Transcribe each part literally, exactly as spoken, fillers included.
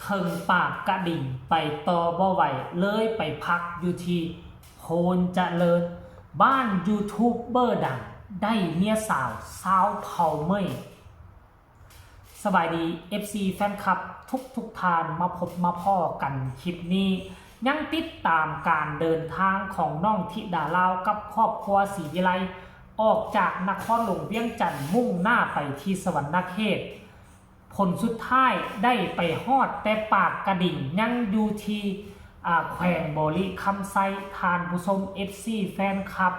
เถิงปากกะดิ่งไปต่อบ่ไหว เลยไปพักอยู่ที่โพนเจริญ บ้านยูทูบเบอร์ดังได้เมียสาวซาวเผ่าเมย สบายดี เอฟซี แฟนคลับทุกทุกๆท่าน มาพบมาพ้อกันคลิปนี้ ยังติดตามการเดินทางของน้องธิดาลาวกับครอบครัวศรีวิไล ออกจากนครหลวงเวียงจันทน์มุ่งหน้าไปที่สะหวันนะเขต ผลสุดท้ายได้ไปฮอดแต่ปากกะดิ่งยังอยู่ที่ อ่า แขวงบริคำไซ ท่านผู้ชม เอฟซี แฟนคลับ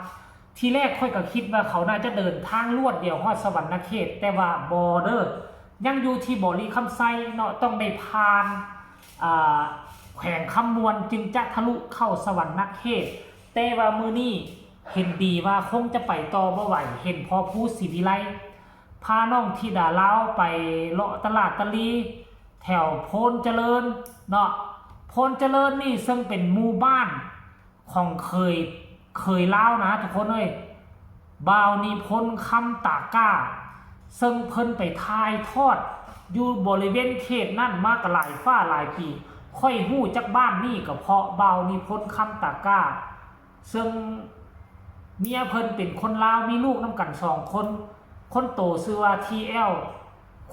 ทีแรกข้อยก็คิดว่าเขาน่าจะเดินทางรวดเดียวฮอดสะหวันนะเขต แต่ว่าบ่เด้อ ยังอยู่ที่บริคำไซเนาะ ต้องได้ผ่าน อ่า แขวงคำม่วนจึงจะทะลุเข้าสะหวันนะเขต แต่ว่ามื้อนี้เห็นดีว่าคงจะไปต่อบ่ไหว เห็นพ่อภูศรีวิไล พาน้องธิดาลาวไปเลาะตลาดตะลี แถวโพนเจริญเนาะ โพนเจริญนี่ซึ่งเป็นหมู่บ้านของเขย เขยลาวนะทุกคนเอ้ย บ่าวนิพนธ์ คำตาก้า ซึ่งเพิ่นไปถ่ายทอดอยู่บริเวณเขตนั้นมาก็หลายฟ้าหลายปี ข้อยฮู้จักบ้านนี่ก็เพราะบ่าวนิพนธ์ คำตาก้า ซึ่งเมียเพิ่นเป็นคนลาว มีลูกนำกันสองคน คนโตชื่อว่า ทีแอล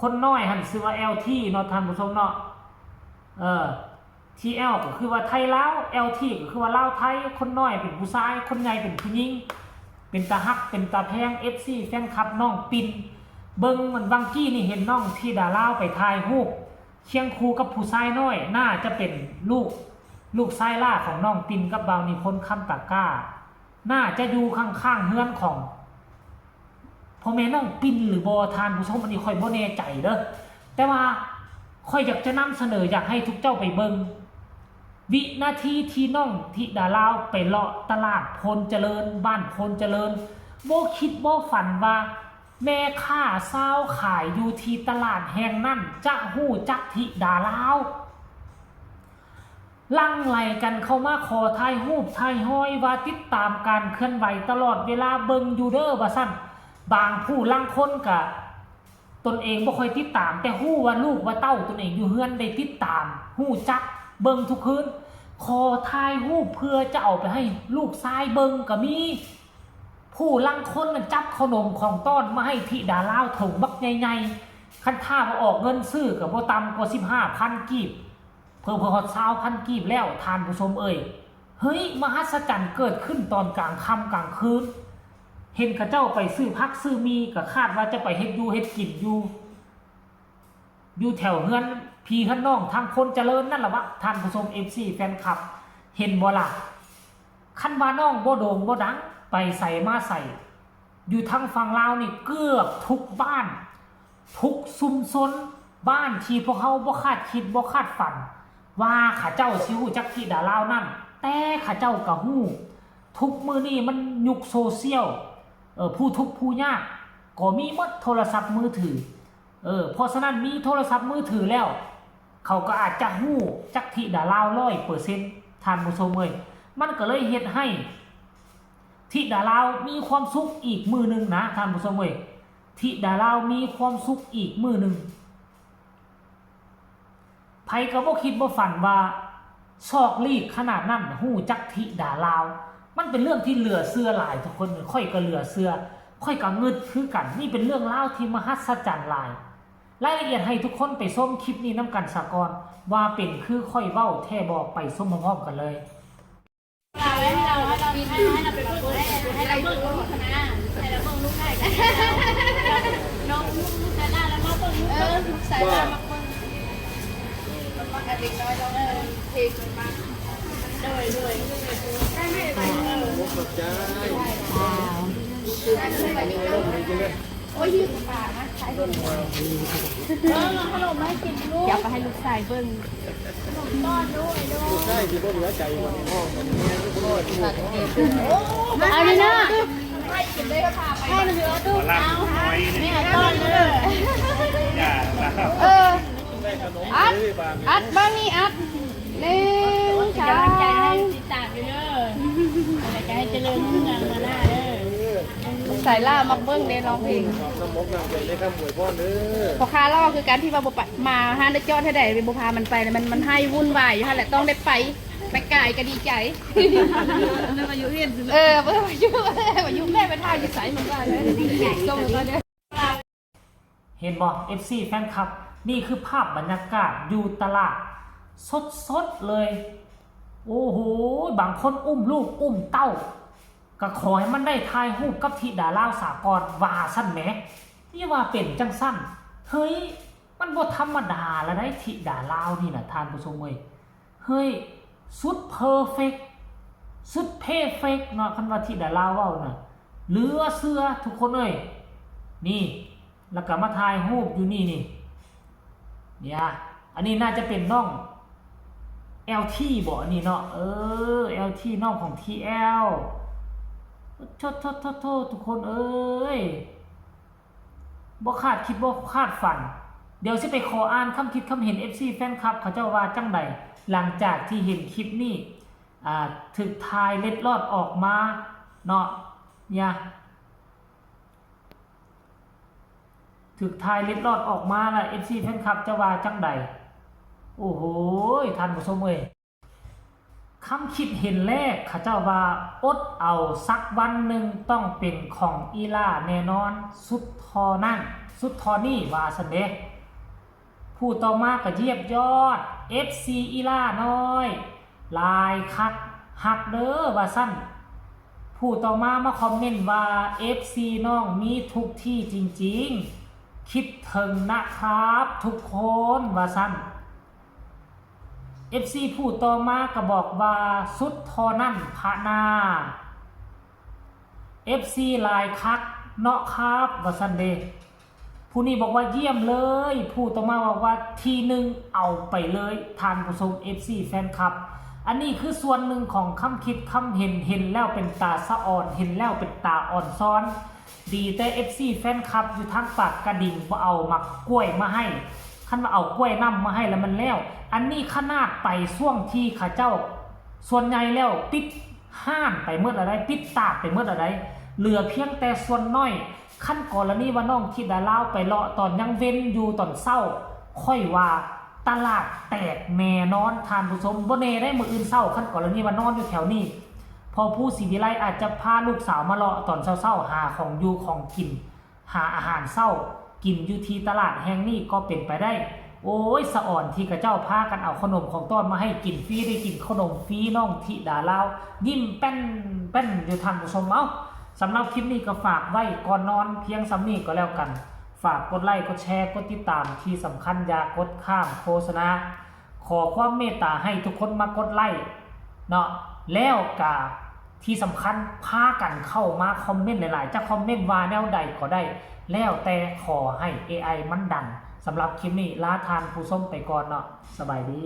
คนน้อยหั่นชื่อว่า แอลที เนาะท่านผู้ชมเนาะ เออ ทีแอล ก็คือว่าไทยลาว แอลที ก็คือว่าลาวไทย คนน้อยเป็นผู้ชาย คนใหญ่เป็นผู้หญิง เป็นตาฮัก เป็นตาแพง เอฟซี แฟนคลับน้องปิ่น เบิ่งมันวังกี้นี่เห็นน้องธิดาลาวไปถ่ายรูปเคียงคู่กับผู้ชายน้อย น่าจะเป็นลูก ลูกชายหล้าของน้องปิ่นกับบ่าวนิพนธ์ คำตาก้า น่าจะอยู่ข้างๆเฮือนของพ่อแม่น้องปิ่นหรือบ่ ท่านผู้ชม อันนี้ข้อยบ่แน่ใจเด้อ แต่ว่าข้อยอยากจะนำเสนอ อยากให้ทุกเจ้าไปเบิ่ง วินาทีที่น้องธิดาลาวไปเลาะตลาดโพนเจริญ บ้านโพนเจริญ บ่คิดบ่ฝันว่าแม่ค้าซาวขายอยู่ที่ตลาดแห่งนั้นจะฮู้จักธิดาลาว หลั่งไหลกันเข้ามาขอถ่ายรูปถ่ายฮอย ว่าติดตามการเคลื่อนไหวตลอดเวลา เบิ่งอยู่เด้อว่าซั่น บางผู้ลางคนก็ตนเองบ่ค่อยติดตาม แต่ฮู้ว่าลูกว่าเต้าตนเองอยู่เฮือนได้ติดตาม ฮู้จัก เบิ่งทุกคืน ขอถ่ายรูปเพื่อจะเอาไปให้ลูกชายเบิ่งก็มี ผู้ลางคนน่ะจับขนมของต้อนมาให้ธิดาลาวถุงบักใหญ่ๆ คันถ้าว่าออกเงินซื้อก็บ่ต่ำกว่าสิบห้าพันกีบ เผลอๆฮอดซาวพันกีบแล้ว ท่านผู้ชมเอ้ย เฮ้ย มหัศจรรย์เกิดขึ้นตอนกลางค่ำกลางคืน เห็นเขาเจ้าไปซื้อผักซื้อหมี่ ก็คาดว่าจะไปเฮ็ดอยู่เฮ็ดกินอยู่ อยู่แถวเฮือนพี่เฮือนน้องทางโพนเจริญนั่นล่ะวะ ท่านผู้ชม เอฟซี แฟนคลับ เห็นบ่ล่ะ คันว่าน้องบ่โด่งบ่ดัง ไปไสมาไส อยู่ทางฝั่งลาวนี่เกือบทุกบ้าน ทุกชุมชน บ้านที่พวกเฮาบ่คาดคิดบ่คาดฝัน ว่าเขาเจ้าสิฮู้จักธิดาลาวนั่น แต่เขาเจ้าก็ฮู้ ทุกมื้อนี้มันยุคโซเชียล เออ ผู้ทุกข์ผู้ยากก็มีหมดโทรศัพท์มือถือ เออ เพราะฉะนั้นมีโทรศัพท์มือถือแล้ว เขาก็อาจจะฮู้จักธิดาลาวร้อยเปอร์เซ็นต์ ท่านผู้ชมเอ้ย มันก็เลยเฮ็ดให้ธิดาลาวมีความสุขอีกมื้อหนึ่งนะ ท่านผู้ชมเอ้ย ธิดาลาวมีความสุขอีกมื้อหนึ่ง ไผก็บ่คิดบ่ฝันว่าซอกลีกขนาดนั้นฮู้จักธิดาลาว มันเป็นเรื่องที่เหลือเชื่อหลายทุกคน ข้อยก็เหลือเชื่อ ข้อยก็งึดคือกัน นี่เป็นเรื่องราวที่มหัศจรรย์หลาย รายละเอียดให้ทุกคนไปชมคลิปนี้นำกันซะก่อน ว่าเป็นคือข้อยเว้าแท้บ่ ไปชมพร้อมๆกันเลย ให้เราให้เราให้เราไปเบิ่งให้เราเบิ่งลูกนะให้เราเบิ่งลูกได้น้องลูกแต่ละแล้วมาเบิ่งลูก เออลูกสายตามาเบิ่ง มันมากับเด็กน้อยเราเออเพลงมันมาโดยโดย ขอบใจ โอ้ยยืดปากนะใช้เบิ่ง เออขนมมาให้กินลูก เดี๋ยวไปให้ลูกชายเบิ่ง ใช่สิบ่เหลือใจบ่นี่พ่อมันแม่ก็บ่รอด เอาเลยเนาะ ให้กินได้ก็พาไป ให้มันเหลือตู้ ลาบน้อยนี่ เนี่ยต้อนเลย อย่าลาบ เออ ได้ขนม อัด เลยบาง อัดบ้างนี่อัด หนึ่ง เป็นกำลังใจให้ สอง ติดตามอยู่เด้อ กำลังใจให้เจริญรุ่งเรืองมาหน้าเด้อ เออ สายล่ามักเบิ่งเด้ร้องเพลง น้ำมกน้ำใจในคำอวยพรเด้อ พอคาเล่าคือการที่ว่าบ่ไปมาห้านได้จอดให้ได้บ่พามันไปเลยมันมันให้วุ่นวายอยู่หั่นแหละต้องได้ไป ไปกายก็ดีใจ นึกอายุเห็น เออเอออยู่เอออยู่แม่ไปทางอยู่ไสมันว่าเลยส่งมาเด้อ เห็นบ่ เอฟซี แฟนคลับ นี่คือภาพบรรยากาศอยู่ตลาด สดๆเลย โอ้โห บางคนอุ้มลูกอุ้มเต้า ก็ขอให้มันได้ถ่ายรูปกับธิดาลาวสากลว่าซั่นแหม นี่ว่าเป็นจังซั่น เฮ้ย มันบ่ธรรมดาแล้วได้ธิดาลาวนี่นะท่านผู้ชมเอ้ย เฮ้ย สุดเพอร์เฟกต์ สุดเพอร์เฟกต์เนาะคันว่าธิดาลาวเว้าน่ะเหลือเชื่อทุกคนเอ้ย นี่ แล้วก็มาถ่ายรูปอยู่นี่นี่เนี่ยอันนี้น่าจะเป็นน้อง แอล ที บ่อันนี้เนาะ เออ แอล ที น้องของ ที แอล โทษโทษโทษโทษทุกคนเอ้ย บ่คาดคิดบ่คาดฝัน เดี๋ยวสิไปขออ่านคำคิดคำเห็น เอฟซี แฟนคลับ เขาเจ้าว่าจังใด หลังจากที่เห็นคลิปนี้ อ่า ถึกถ่ายเล็ดลอดออกมาเนาะเนี่ยถึกถ่ายเล็ดลอดออกมาแล้ว เอฟซี แฟนคลับ จะว่าจังใด โอ้โห ท่านผู้ชมเอ้ย คำคิดเห็นแรกเขาเจ้าว่าอดเอาสักวันหนึ่งต้องเป็นของอีหล่าแน่นอน สุดทอนั่น สุดทอนี่ว่าซั่นเด้ ผู้ต่อมาก็เยียบยอด เอฟซี อีหล่าน้อย หลายคักฮักเด้อว่าซั่น ผู้ต่อมามาคอมเมนต์ว่า เอฟซี น้องมีทุกที่จริงๆ คิดถึงนะครับทุกคนว่าซั่น เอฟซี ผู้ต่อมาก็บอกว่าสุดทอนั่นพะนา เอฟซี หลายคักเนาะครับว่าซั่นเด้ ผู้นี้บอกว่าเยี่ยมเลย ผู้ต่อมาบอกว่าทีหนึ่งเอาไปเลยท่านผู้ชม เอฟซี แฟนคลับ อันนี้คือส่วนหนึ่งของคำคิดคำเห็น เห็นแล้วเป็นตาสะอ่อน เห็นแล้วเป็นตาอ่อนซ้อน ดีแต่ เอฟซี แฟนคลับ อยู่ทางปากกระดิ่งบ่เอาหมากกล้วยมาให้ คันว่าเอากล้วยนำมาให้แล้วมันแล้ว อันนี้ขนาดไปช่วงที่เขาเจ้า ส่วนใหญ่แล้วปิดห้านไปหมดแล้วได้ ปิดตาดไปหมดแล้วได้ เหลือเพียงแต่ส่วนน้อย คันกรณีว่าน้องธิดาลาวไปเลาะตอนยังเว้นอยู่ตอนเช้า ค่อยว่าตลาดแตกแน่นอนท่านผู้ชม บ่แน่ได้มื้ออื่นเช้า คันกรณีว่านอนอยู่แถวนี้ พอผู้ศรีวิไลอาจจะพาลูกสาวมาเลาะตอนเช้าๆ หาของอยู่ของกิน หาอาหารเช้ากินอยู่ที่ตลาดแห่งนี้ก็เป็นไปได้ โอ้ย สะอ่อนที่เขาเจ้าพากันเอาขนมของต้อนมาให้กินฟรี ได้กินขนมฟรี น้องธิดาลาว ยิ้มแป้นแป้นอยู่ท่านผู้ชม เอ้า สำหรับคลิปนี้ก็ฝากไว้ก่อนนอนเพียงส่ำนี้ก็แล้วกัน ฝากกดไลค์ กดแชร์ กดติดตาม ที่สำคัญอย่ากดข้ามโฆษณา ขอความเมตตาให้ทุกคนมากดไลค์เนาะ แล้วก็ที่สำคัญพากันเข้ามาคอมเมนต์หลายๆ จะคอมเมนต์ว่าแนวใดก็ได้ แล้วแต่ขอให้ เอไอ มันดัง สำหรับคลิปนี้ลาท่านผู้ชมไปก่อนเนาะ สบายดี